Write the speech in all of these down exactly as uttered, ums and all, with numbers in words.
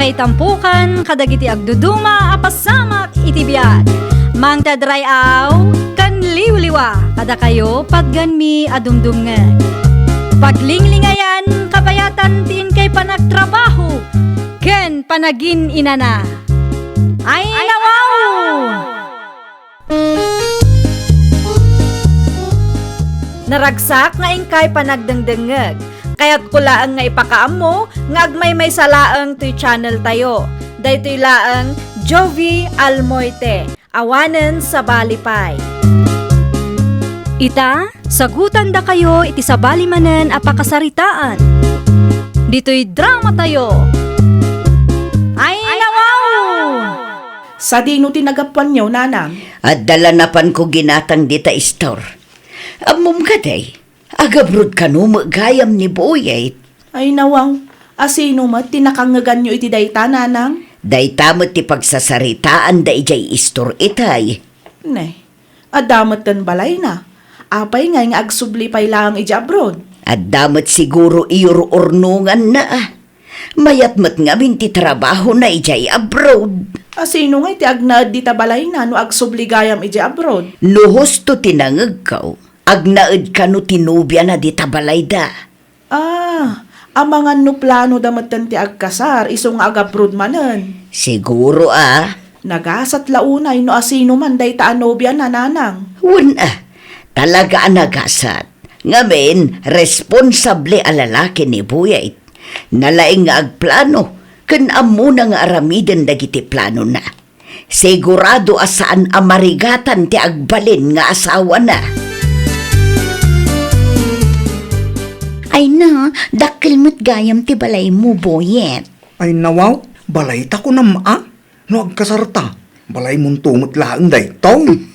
Ay tampukan kadagiti agduduma a pasamak iti biag. Mangted ray-aw ken liwliwa kadakayo patgenmi a dumdumngeg. Paglinglingayan, kabayatan ti inkay panagtrabaho ken panagin-inana. Ay, nawaw! Naragsak nga inkay panagdengdengngeg. Kayatko laeng nga ipakaammo nga agmaymaysa laeng toy channel tayo. Daytoy laeng Jovi Almoite, awanen sabali pay. Ita, sagutandakayo iti sabali manen a pakasaritaan. Ditoy drama tayo. Ay, nawaw! Sadino ti nagapuanyo, nanang? Adda la napanko ginatang dita istor. Ammom kadi, agabroad kano met gayam ni Boyet. Ay, nawaw. Asino met ti nakangngeganyo iti dayta, nanang? Dayta met ti pagsasaritaanda idiay istor itay. Ne, adda met ken balayna. Apay ngay nga agsubli pay laeng idiay abroad? Adda met siguro iyururnonganna, a. Mayat met ngamin ti trabahona idiay abroad. Asino ngay ti agnaed dita balayna no agsubli gayam idiay abroad? No husto ti nangegko, agnaed kano ti nobiana dita balayda. Ah, amangan no planoda metten ti agkasar, isu nga agabroad manen. Siguro, a. Nagasat la unay no asino man dayta a nobiana, nanang. Wen, a. Talaga a nagasat. Ngamin, responsable a lalaki ni Boyet. Nalaing nga agplano, ken ammona nga aramiden dagiti planona. Sigurado a saan a marigatan ti agbalin nga asawana. Ay na, dakkel met gayam ti balaymo, Boyet. Ay nawaw, balayta kunam a? No agkasarta, balaymonto met laeng daytoy.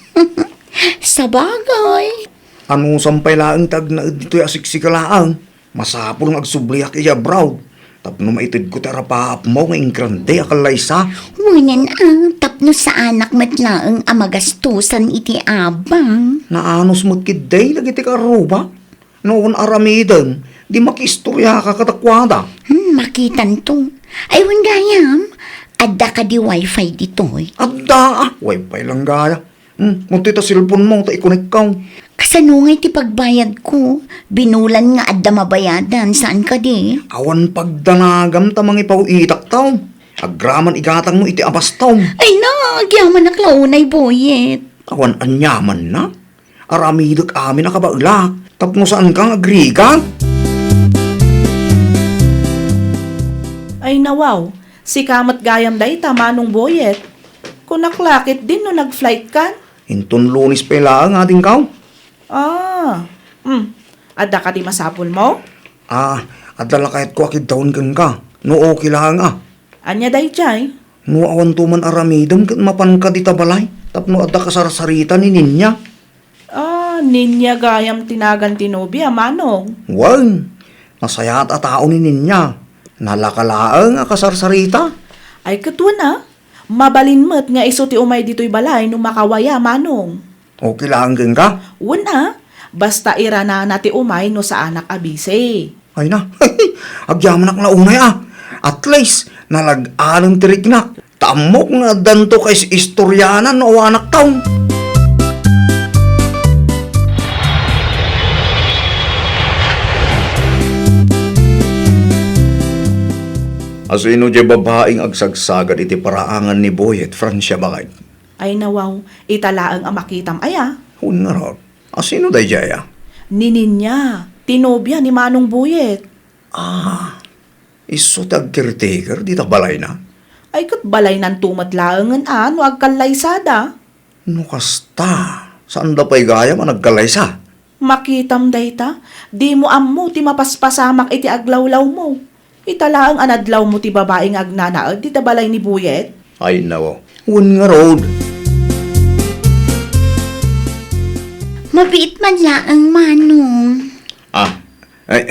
Sabagay. Anusam pay laeng ti agnaed ditoy a siksika laeng. Masapul nga agsubliak idiay abroad tapno maitedko ti arapaapmo nga ingrande a kallaysa. Wen a, tapno saanak met laeng a magastosan iti abang. Naanus met ketdi dagiti kaarruba. No awan aramidem, di makiistoriaka kadakuada. Hmm, makitanto. Ay, wen gayam, adda kadi wifi ditoy? Adda, a, wifi lang gaya. Hmm, muntoy ta cellphone mo, ta ikonekkaw. Kasano ngay ti pagbayadko? Binulan nga adda mabayadan, saan kadi? Awan pagdanagam ta mangipaw-itak taw. Agraman igatangmo iti abastom. Ay na, agyamanak la unay, Boyet. Awan aniamanna? Aramidek amin a kabaelak, tapno saanka nga agrigat. Ay nawaw, sika met gayam dayta, Manong Boyet. Kunak la ketdin no nag-flight kan? Inton Lunes pay laeng, adingkaw. Ah, hmm. Adda kadi masapulmo? Ah, adda la kayatko a kiddawen kenka, no okay laeng a. Ania daydiay? No awanto man aramidem ket mapanka dita balay tapno adda kasarsarita ni Ninya. Ah, Ninya gayam ti nagan ti nobia, Manong? Wen, nasayaat a tao ni Ninya. Nalaka laeng a kasarsarita. Ay, ket wen a, mabalin met nga isu ti umay ditoy balay no makawaya, Manong. Okay laeng kenka? Wen a, basta iranana ti umay no saanak a bisi. Ay na, agyamanak la unay a. At least, nalag-anen ti riknak. Ta ammok nga addanto kaistorianan no awanak taw. Asino diay babaeng agsagsagad iti paraangan ni Boyet, Francia, baket? Ay nawaw, ita laeng a makitam aya. Wen ngarud, asino daydiay a? Ni Ninya, ti nobia ni Manong Boyet. Ah, isu ti agcaretaker dita balayna? Ay, ket balaynanto met laengen a no agkallaysada. No kasta, saanda pay gayam a nagkallaysa? Makitam dayta, dimo ammo ti mapaspasamak iti aglawlawmo. Ita laeng a nadlawmo ti babai nga agnanaed dita balay ni Boyet? Ay, nawaw. Wen ngarud. Mabiit man laeng, Manong. Ah, ay,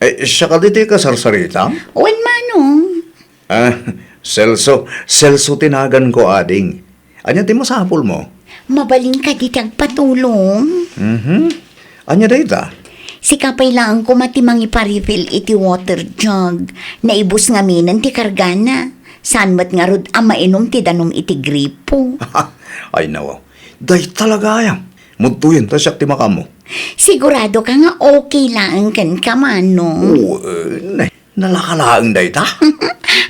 ay, siak kadi ti kasarsarita? Wen, Manong. Ah, Celso, Celso ti naganko, ading. Ania ti masapulmo? Mabalin kadi ti agpatulong? Mhm. Ania dayta? Sika pay laeng koma ti mangipa-refill iti water jug. Naibus ngaminen ti kargana. Saan met ngarud a mainum ti danum iti gripo. Ay, nawaw. Dayta la gayam. Mudtoyen ta siak ti makaammo. Sigurado ka nga okay laeng kenka, Manong? Oo, eh, ne-, nalaka laeng dayta.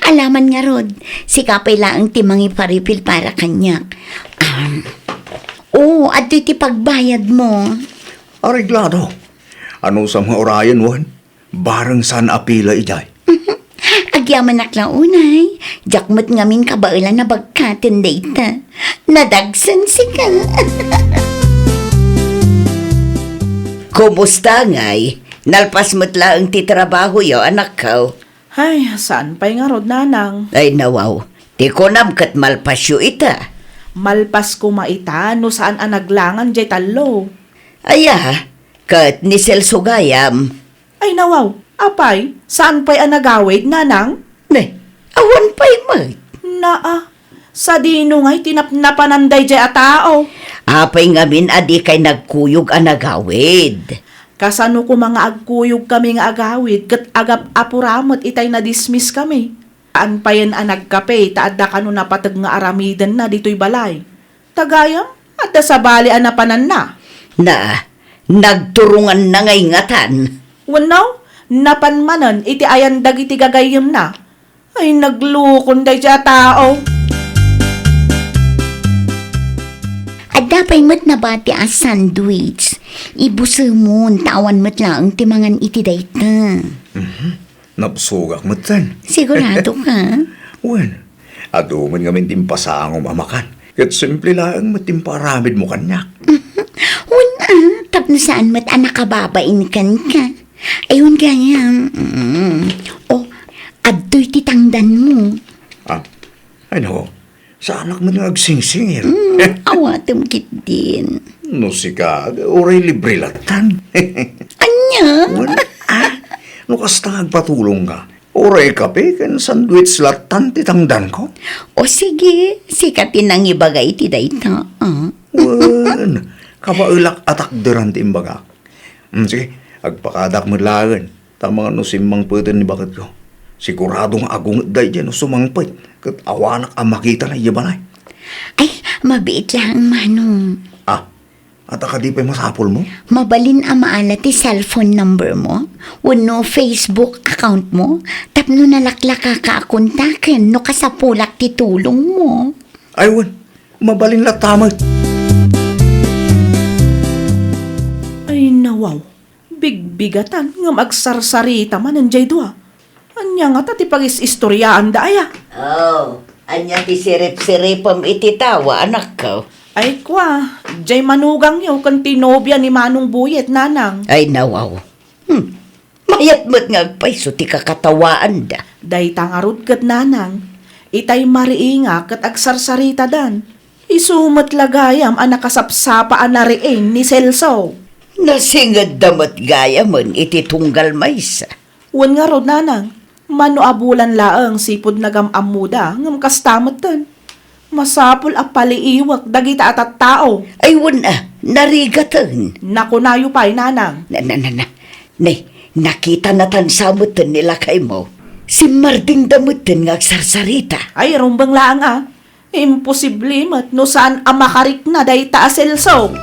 Alaman ngarud, sika pay laeng ti mangiparipil para kaniak. Um, oo, adtoy ti pagbayad mo. Areglado. Anusam nga urayen, wen? Bareng saan a pila idiay. Agyamanak la unay, diak met ngamin kabaelan a bagkaten dayta. Nadagsen sika. Kumusta ngay? Nalpas met laeng ti trabahoyo, anakko. Ay, saan pay ngarud, nanang? Ay, nawaw. Ti kunam ket malpasyo ita. Malpas koma ita no saan a naglangan diay tallo. Aya, ket ni Celso gayam. Ay, nawaw, apay, saan pay a nagawid, nanang? Ne, awan pay met. Naa, sadino ngay ti napnapanan daydiay a tao? Apay ngamin a dikay nagkuyog a nagawid? Kasano koma nga agkuyogkami nga agawid ket agap-apura met itay nadismiskami? Saan payen a nagkape ta adda kano napateg nga aramidenna ditoy balay. Ta gayam, adda sabali a napananna. Na, nagturonganna nga ingatan. Wenno, napan manen iti ayan dagiti gagayyemna. Ay, naglukon daydiay a tao. Adda pay met nabati a sandwich. Ibusemon, ta awan met laeng ti mangan iti dayta. Mhm. Nabsogak metten. Sigurado ka? Wen, adu met ngamin ti impasangom a makan. Ket simple laeng met ti impaaramidmo kaniak. Wen, ah, tapno saan met a nakababain kenka. Ay, wen gayam. Mm. O, adtoy ti tangdanmo. Ah, ay nako. Saanak met nga agsingsingir. Mm, awatem ketdin. No sika, uray libre lattan. Ania? Wen, ah, no kasta nga agpatulongka, uray kape ken sandwich lattan ti tangdanko. O sige, sika ti nangibaga iti dayta, ah. Wen, kabaelak a takderan ti imbagak. Mm, sige, agpakadak met laeng. Ta amangan no simmangpeten ni baketko. Sigurado nga agunget daydiay no sumangpet ket awanak a makitana idiay balay. Ay, mabiit laeng, Manong. Ah, adda kadi pay masapulmo? Mabalin a maala ti cellphone number mo wenno Facebook account mo tapno nalaklakaka a kontaken no kasapulak ti tulongmo. Ay, wen, mabalin latta met. Ay, nawaw. Bigbigatan ngem agsarsarita manen diay dua. Ania ngata ti pagis-istoriaanda aya? Oh, ania ti sirip-siripem iti tawa, anakko? Ay kua, diay manugangyo ken ti nobia ni Manong Buyet, nanang. Ay, nawaw. Hmm. Mayat met nga agpayso ti kakatawaanda. Dayta ngarud ket, nanang, itay mariinga ket agsarsaritadan. Isu met la gayam a nakasapsapa a nariing ni Celso. Nasingedda met gayamen iti tunggal maysa. Wen ngarud, nanang, mano a bulan laeng sipud nagam-ammoda ngem kasta metten. Masapul a paliiwek dagita a tattao. Ay, wen a, narigaten. Nakunayo pay, nanang. Na, na, na, na. Ne, nakitanatan sa metten ni lakaymo. Simmardingda metten nga agsarsarita. Ay, rumbeng laeng a. Imposible met no saan a makarikna dayta a Celso.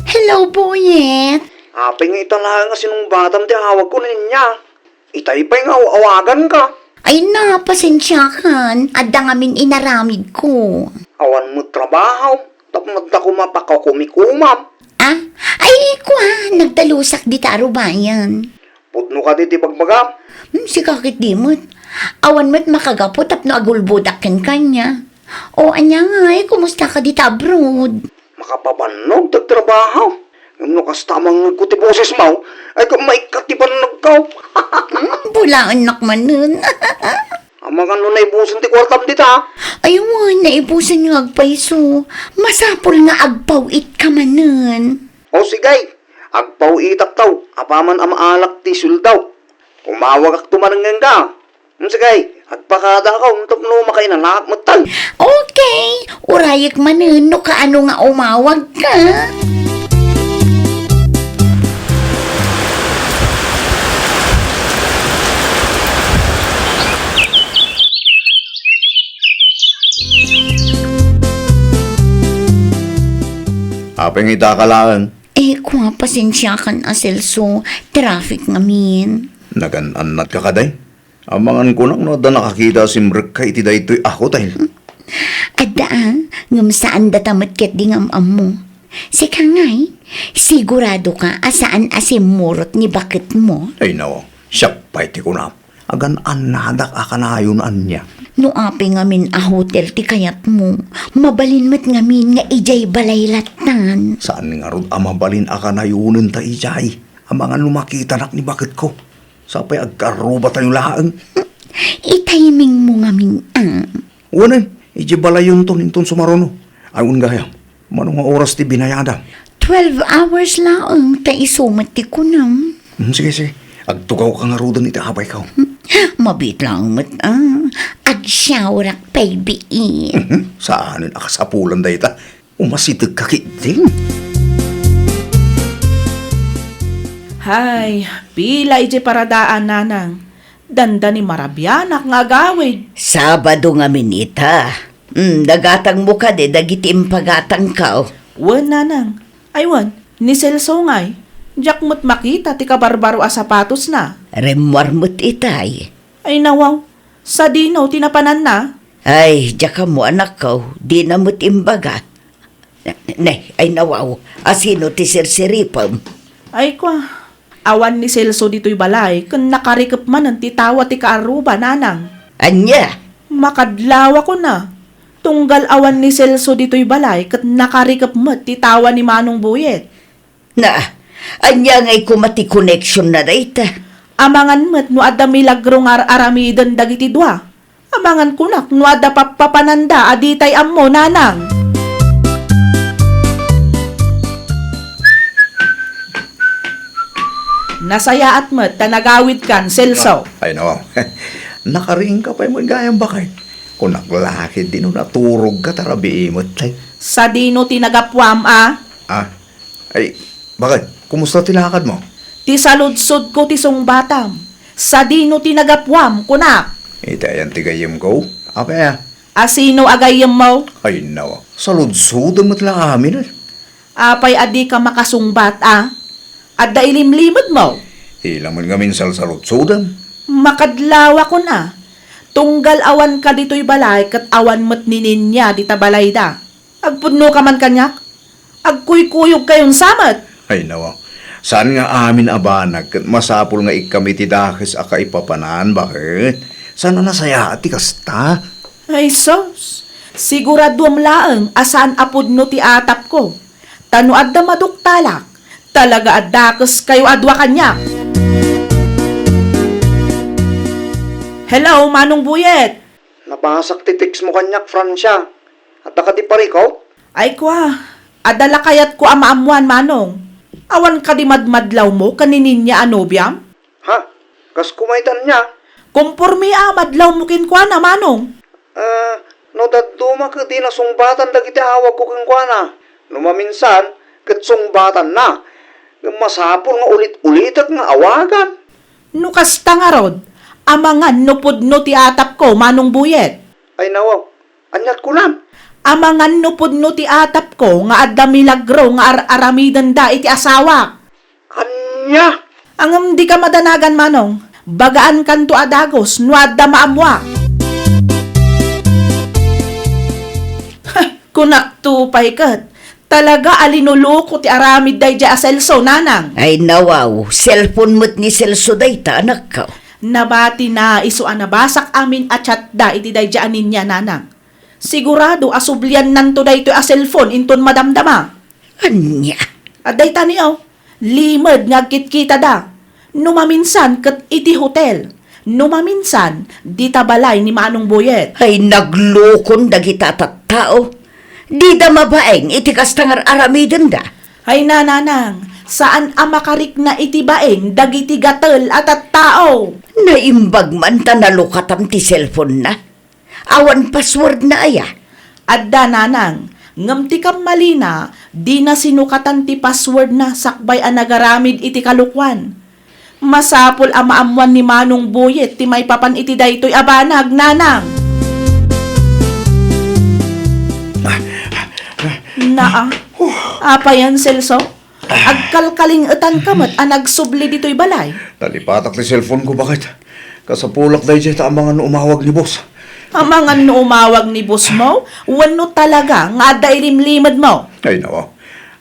Hello, Boyet. Apay nga ita laeng a sinungbatam ti awagko, Nenya? Itay pay nga aw-awaganka. Ay na, pasensiakan. Adda ngamin inaramidko. Awan met trabaho. Tapno adda koma pakakumikomam. Ah? Ay, kua, nagdalusak dita a rubayan. Pudno kadi ti bagbagam? Hmm, sika ketdi met. Awan met makagapu tapno agulbodak kenka ania. O, ania ngay, kumusta ka dita abroad? Makapabannog ti agtrabaho. Ngem no kasta a mangngegko ti bosesmo, ay, ket maikkat ti bannogko. Hmm, bulaennak manen. Amangan no naibusen ti kuartam dita? Ay, wen, naibusen nga agpayso. Masapul nga agpaw-itka manen. O, sige, agpaw-itakto, apaman a maalak ti sueldo. Umawagakto manen kenka. Hmm, sige, agpakadakon tapno makainanaak metten. Okay, urayek manen no kaano nga umawagka. Apay nga ita ka laeng? Eh, kua, pasensiakan a Celso, traffic ngamin. Nagan-annatka kadi? Amangan kunak no adda nakakita a simrekka iti daytoy a hotel. Adda a, ngem saan data met ketdi nga am-ammo. Sika ngay, sigurado ka a saan a simmurot ni baketmo? Ay, nawa, siak pay ti kunam. Agan-annadak a kanayon ania. No apay ngamin a hotel ti kayatmo, mabalin met ngamin nga idiay balay lattan. Saan ngarud a mabalin a kanayonen ta idiay? Amangan no makitanak ni baketko. Sapay agkarrubatayo laeng. I-timing mo ngamin, ah. Wen, idiay balayonton inton sumaruno. Ay, wen gayam. Mano nga oras ti binayadam? Twelve hours laeng, ta isu met ti kunam. Hmm, sige, sige. Agtugawka ngaruden iti abayko. Mabiit laeng met, ah. Agsiawrak pay biit. Mhm. Saanen a kasapulan dayta. Umasitekka ketdin. Hay, pila idiay paradaan, nanang. Dandani marabianak nga agawid. Sabado ngamin ita. Hmm, nagatangmo kadi dagiti impagatangko? Wen, nanang. Ay, wen, ni Celso ngay. Diak met makita ti kabarbaro a sapatosna. Rimmuar met itay. Ay, nawaw. Sadino ti napananna? Ay, diak ammo, anakko. Dina met imbaga. Ne, ne, ay, nawaw. Asino ti sirsiripem? Ay, kua. Awan ni Celso ditoy balay ken nakarikep manen ti tawa ti kaarruba, nanang. Ania? Makadlaw a kuna. Tunggal awan ni Celso ditoy balay ket nakarikep met ti tawa ni Manong Buyet. Na, ania ngay koma ti koneksionna dayta? Amangan met no adda milagro nga ar-aramiden dagiti dua. Amangan kunak no adda pappapananda a ditay ammo, nanang. Nasayaat met ta nagawidkan, Celso. Ah, ay, no. Nakariingka pay met gayam, baket. Kunak la ketdi no naturogka ta rabii met, tay. Sadino ti nagapuam, a? Ah, ay, baket, kumusta ti lakadmo? Ti saludsodko ti sungbatam. Sadino ti nagapuam, kunak? Iti ayan ti gayyemko? Apay a? Asino a gayyemmo? Ay, nawa. Saludsodem met la amin, eh. Apay a dika makasungbat, a? Adda ilimlimedmo? Ila met ngamin salsaludsodem. Makadlawakon, a. Tunggal awanka ditoy balay ket awan met ni Ninia dita balayda. Agpudnoka man kaniak? Agkuykuyogkayon sa met? Ay, nawa. Saan nga amin a banag ket masapul nga ikkam iti dakes a kaipapanan, baket? Saan a nasayaat ti kasta? Ay, sus! Siguraduem laeng a saan a pudno ti atapko. Ta no adda maduktalak, talaga a dakeskayo a dua kaniak. Hello, Manong Buyet! Nabasak ti text mo kaniak, Francia. Adda kadi parikot? Ay, kua, adda la kayatko a maammuan, Manong. Awan kadi madmadlawmo ken ni Ninia a nobiam? Ha? Kas kumaytan niya? Komporme a madlawmo kenkuana, Manong. Ah, no dadduma ket di nasungbatan dagiti awagko kenkuana. No maminsan, ket sungbatanna. Ngem masapul nga ulit-ulitek nga awagan. No kasta ngarud, amangan no pudno ti atapko, Manong Buyet. Ay, nawaw. Aniat kunam? Amangan no pudno ti atapko nga adda milagro nga ar-aramidenda iti asawak. Ania? Ngem dika madanagan, Manong. Bagaankanto a dagus no adda maammuak. Kunakto pay ket, talaga a linuloko ti aramid daydiay a Celso, nanang. Ay, nawaw, cellphone met ni Celso dayta, anakko. Nabatina isu a nabasak amin a chatda iti daydiay a Ninia, nanang. Sigurado a subliannanto daytoy a cellphone inton madamdama. Ania? Adda itani, aw. Limed nga agkitkitada. No maminsan ket iti hotel. No maminsan, dita balay ni Manong Boyet. Ay, naglukon dagita a tattao. Dida mabaeng iti kasta nga ar-aramidenda. Ay, nanang, saan a makarikna iti baeng dagiti gatel a tattao. Naimbag man ta nalukatam ti cellphone-na. Awan password-na aya? Adda, nanang, ngem ti kammalina, dina sinukatan ti password-na sakbay a nagaramid iti kalokuan. Masapul a maammuan ni Manong Boyet ti maipapan iti daytoy a banag, nanang. Naa. Apayen, Celso? Agkalkalingetanka met a nagsubli ditoy balay? Nalipatak ti cellphone ko, baket. Kasapulak daydiay ta amangan no umawag ni boss. Amangan no umawag ni boss mo? Wenno talaga nga adda ilimlimedmo? Ay, nawa.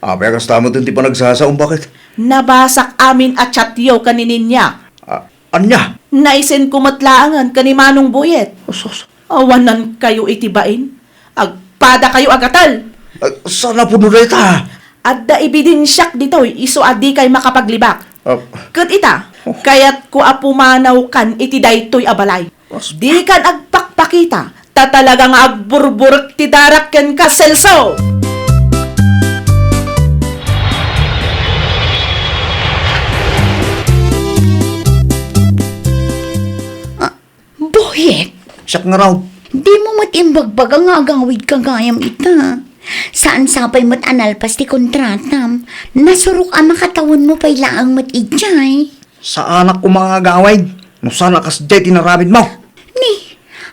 Apay a kasta met ti panagsasaom, baket? Nabasak amin a chatyo ken ni Ninya. Ah, ania? Naisend ko met laengen ken ni Manong Buyet. Sus. Awanan kayo iti bain. Agpada kayo a gatel. Ah, saan a pudno dayta? Adda ebidensiak ditoy isu a dikay makapaglibak. Ah. Ket ita, Oh. kayatko a pumanawkan iti daytoy a balay. Mas- Dikan agpakpakita, ta talaga nga agburburek ti darak kenka, Celso! Ah, Boyet! Siak ngarud. Dimo met imbagbaga nga agawidka gayam ita. Saan sapay met a nalpas ti kontratam. Nasurok a makatawenmo pay laeng met idiay. Saanak koma nga agawid. No saan a kasdiay ti naramidmo. Ni,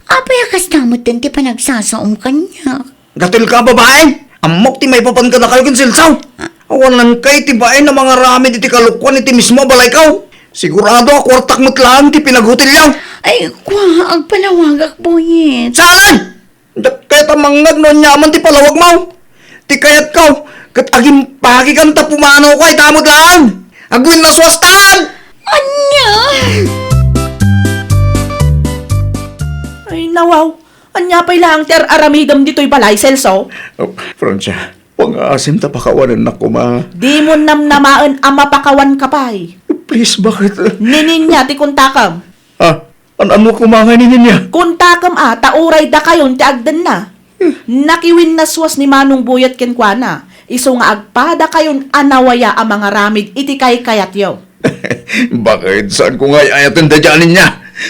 apay a kasta metten ti panagsasaom kaniak? Gatel ka, babai! Ammok ti maipapan kadakayo ken Celso. Awanan kay ti bain a mangaramid iti kalokuan iti mismo a balayko. Sigurado a kuartak met laeng ti pinaghotelyo. Ay, kua, agpalawagak, Boyet. Saan? Diak kayat a mangngeg no aniaman ti palawagmo. Ti kayatko, ket agimpagikan ta pumanawko ita met laeng. Agwinnaswastan! Ania? Ay, nawaw. Ania pay laeng ti ar-aramidem ditoy balay, Celso? Oh, Francia, pangaasim ta pakawanennak koma. Dimo namnamaen a mapakawanka pay. Please, baket? Ni Ninya ti kontakem. Ah, an-ano koma ngay ni Ninya? Kontakem a, ta uray dakayon ti agdenna. Hmm. Nakiwinnaswas ni Manong Buyet kenkuana. Isu nga agpadakayon a nawaya a mangaramid iti kaykayatyo. Baket saanko nga ay-ayaten daydiay a Ninya?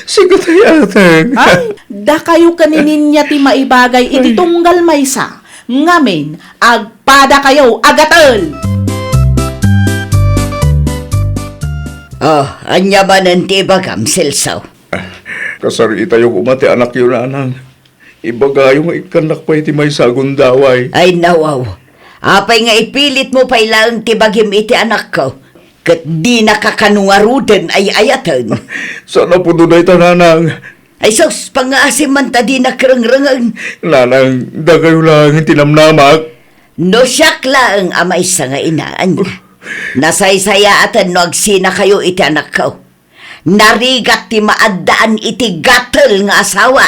Sika ti ay-ayatek. Ay, dakayo ken ni Ninya ti maibagay iti Ay. tunggal maysa. Ngamin, agpadakayo a gatel! Oh, ania manen ti ibagam, Celso? Ah, kasariitayo koma ti anakyo, nanang. Ibagayo nga ikkannak pay ti maysa a gundaway. Ay, nawaw. Apay nga ipilitmo pay laeng ti bagim iti anakko, ket dinaka kano ngaruden ay-ayaten? Saan a pudno dayta, nanang. Ay sus, pangngaasim man ta dinak rengrengen. Nanang, dakayo laeng ti namnamak. No siak laeng a maysa nga ina, ania? Nasaysayaaten no agsinakayo iti anakko. Narigat ti maaddaan iti gatel nga asawa.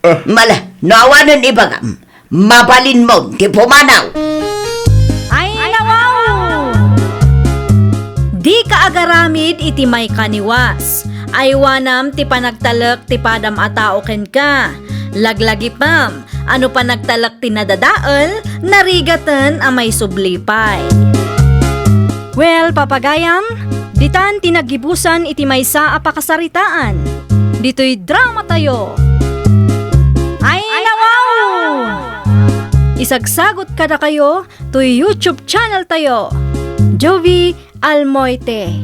Ah. Mala, no awanen ibagam, mabalinmon ti pumanaw. Ay, nawaw! Dika agaramid iti maikaniwas. Aywanam ti panagtalek ti padam a tao kenka. Laglagipem, a no panagtalek ti nadadael, narigaten a maisubli pay. Well, papagayam, ditan ti naggibusan iti maysa a pakasaritaan. Ditoy dramatayo. Ay, nawaw! Isagsagot kadakayo toy YouTube channel tayo, Jovie Almoite.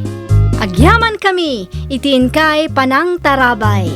Agyamankami iti inkay panangtarabay.